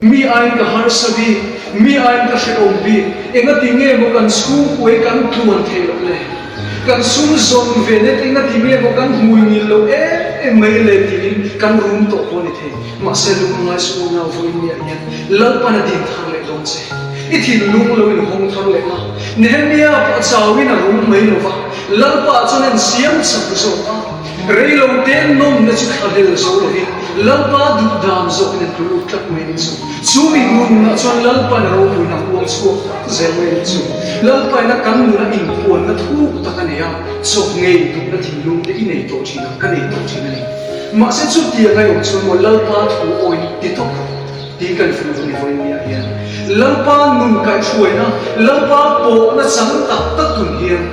Mi aiin ka harsa bik, mi aiin ka hrehawm bik, engati nge maw kan chhungkuai kan tluan theih loh le? Kan sum zawn ve net engati nge maw kan hmui ngil loh em em mai le tiin kan rum tawh pawh a ni thei. Mahse lungngai suh unau vawiin niah hian Lalpan a din thar leh dawn che. I thinlung lo inhawng thar leh la, Nehemia pawh a chauin a rum mai lo va, Lalpa chuan a insiam chak zawk a. Rei lo te nawmna chu thlahlel zo lovin Lalpa duh dan zawkin an tlu lut tlat mai ni chu. Chu mi nunah chuan Lalpain a ropuina a puang chhuak tak zel mai ni chu. Lalpaina kan nuna inpuanna thuk tak a nei a, chawp ngei duhna thinlung te i nei tawh thin a, ka nei tawh thin a ni. Mahse chutiang a awm chuan maw Lalpa thu awi ti tawp rawh. Tih kan fuh duh ni vawiin niah hian Lalpa nun kaihhruaina, Lalpa pawhna chang tak tak tun hian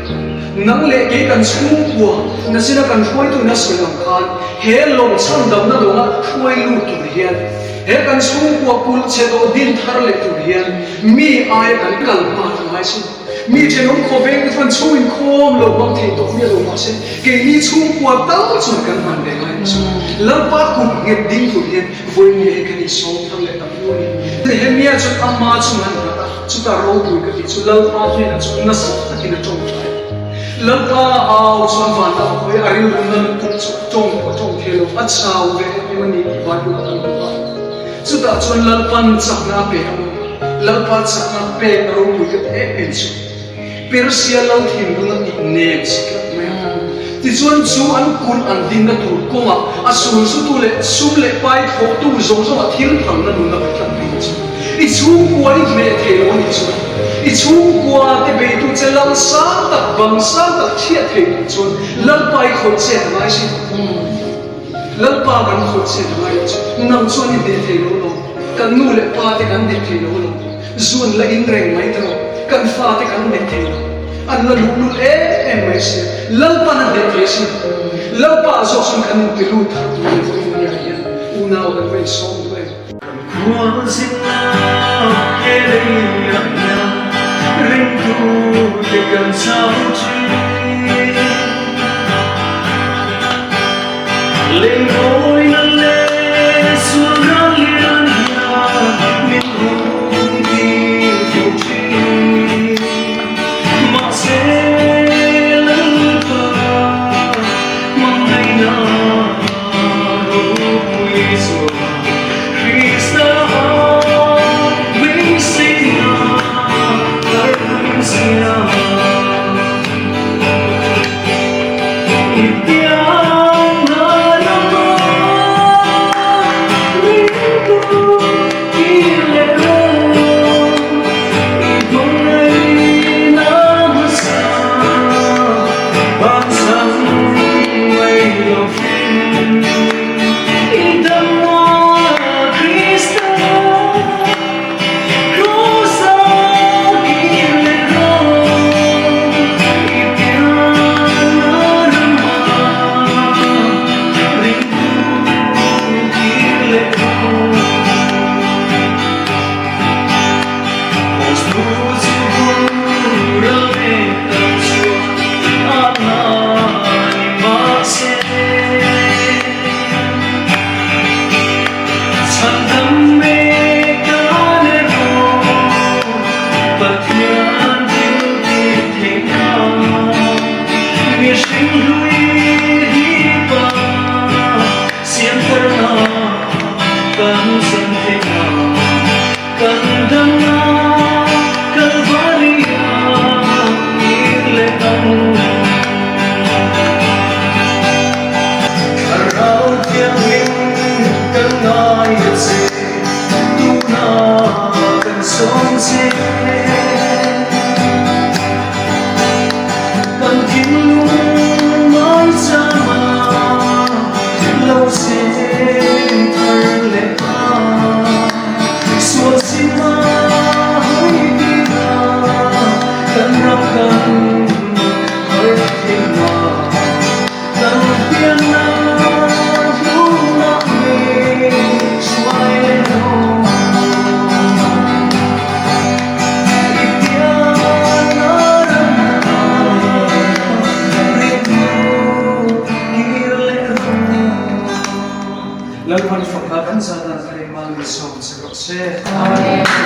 nang leh kei kan chhungkua nachina kan hruaituin a sawi ang khan he lawng chhandamna lawnga hruai lut tur hian he kan chhungkua kulh chhe tawh din thar leh tur hian mi aia kan kal hma a ngai sin. Mi thenawm khawveng te chuan chhung inkhawm lo hmang thei tawh miah lo mahse keini chhungkua tal chuan kan hman ve ngai ni chu. Lalpa kut nghet ding tur hian Vawiin hi kan insawm thar leh tak u a ni. Nehemia chuan ama chung an nghat a, chutah ropui ka tih chu Lalpa hnenah chuan nasa takin a tawngtai a. Lalpa au chuan van lam a hawi a, a rilru na lutuk chu a tawng pawh a tawng thei lo, a chau ve em em a ni tih Bible ah kan hmu a. Chutah chuan Lalpan chakna a pe a maw? Lalpa chakna pek a ropui ka ti em em chu. Persia lal thinlung a tih nem si tlat mai a. Tichuan chu an kulh an dinna tur kawngah a sulsutu leh sum leh pai thawhtu zawng zawngah thil phalna nun a pe tlat mai chu. I chhungkua i hmeh thei lo a nih chuan i chhungkua te beitu che lal sang tak bang sang tak chhiat thei tur chuan Lalpa i khawih chet a ngai si. Lalpa kan khawih chet a ngai chu nang chuan i hneh thei lo lo, kan nu leh pa te kan hneh thei lo lo. Zun la in reng mai ta rawh, kan fate kan hneh thei lo, an la luh lut em em mai sia, Lalpan a hneh thei sin, Lalpa ah zawk chuan kan inti lut thar tur leh vawiin niah hian unau kan va insawm duh em? Kan khualzinga he leiah hian ringtute kan chau thin. Lengawina leh sualna lian hian min hum tir fo thin. Mahse Lalpa hmangaihna ropui chuan Krista beiseina thar min siam. Amen.